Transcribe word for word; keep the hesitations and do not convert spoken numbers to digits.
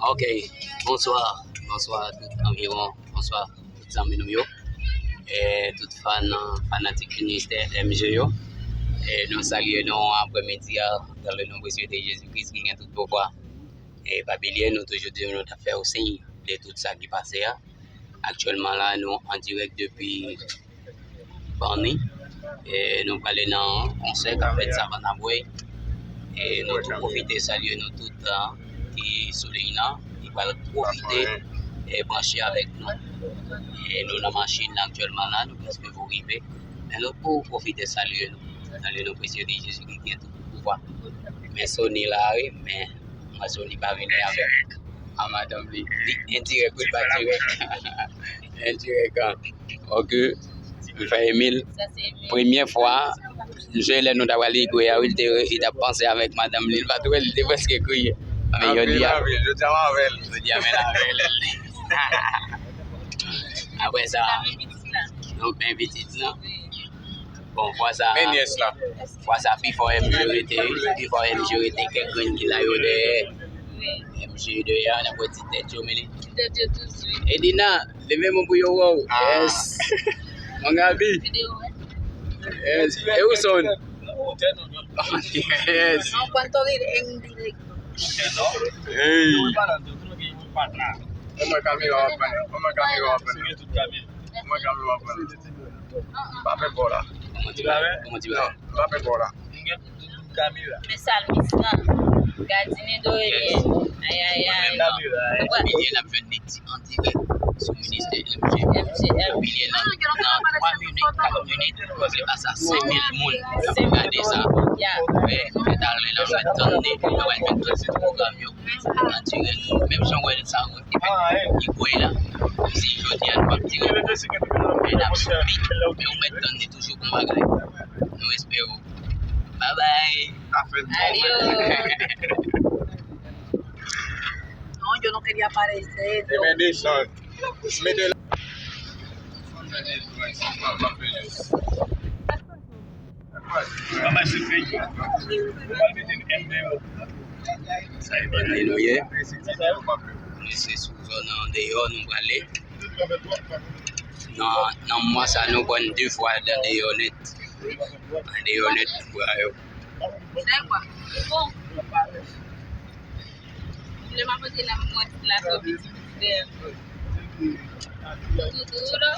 Ok, bonswa, bonswa tout anviwon, bonswa tout zanmi nou yo, e tout fan, fanatik Ministè M G yo. E nou salye nou aprèmidi a, dans le nom précieux de Jésus-Christ ki gen tout pouvwa. E pa bliye, nou toujou di nou t ap fè w siy de tout sa ki pase a. Aktyèlman la, nou an dirèk depi Bani. E nou prale nan konsè k ap fèt Savannah Brae. E nou tou pwofite salye nou tout, a, ki sou liy nan, ki pral pwofite, e, branche avèk nou. E nou nan machin aktyèlman la, nou prèske pou rive. Men nou tou pwofite salye nou. Dans le nom précieux de Jésus ki gen tout pouvwa. Men Sony la, wi, men mwen Sony pa vini avèk a madanm li. Li endirèk, wi, pa dirèk. Endirèk, an. Ok. M fè Emil. Premyè fwa, m sonje lè nou t ap pral Igwe a, wi, li te, li t ap panse avèk madanm li. Li pa t wè, li te prèske kriye. Men jodi a, jodi a m avè l. Jodi a men avè l. Apre sa, nou byen pitit lan. Bon, fwa sa, men nyès la. Fwa sa, pifò M G rete, pifò M G rete, kèk grenn ki la yo dèyè. M G dèyè, n ap wè ti tèt yo, men li. Ti tèt yo toujou. Edina, leve men pou yo wè w. Ah. Yes. Mon Gabi. Yes. E ou son? Yes. Hey. Kòman kamera w ap pran? Kòman kamera w ap pran? Kòman kamera w ap pran? Pa fè pò la. Kòman ti bagay? Kòman ti bagay? Non, pa fè pò la. Men salmis lan. Gadine Doyen. Ay, ay, ay. Kamera, eh. Ebyen, n ap jwenn li ti an dirèk sou Ministè M G. M G, M G. Ebyen, nan, nan twa minit, kat minit, se pa sa, senk mil moun k ap gade sa. Ya. Men, men talè la, nou mèt tann li, nou pral jwenn tout ti pwogram yo. An dirèk. Menm jan w wè sa, epi Igwe la, si jodi a nou p ap dire, men n ap swiv li. Men ou mèt tann li toujou, bon bagay. Nou espere w. Bye bye. Adios. Non, yo no quería aparecer. Mete la. Sa e bandi nou ye. Nou se sou zòn andeyò nou prale. Nan, nan mwa sa, nou pran de fwa andeyò nèt. Andeyò nèt, bra yo. Sa e kwa? Bon. Lè m ap antre la, m wè la fè piti piti dèyè m. Doudou, non?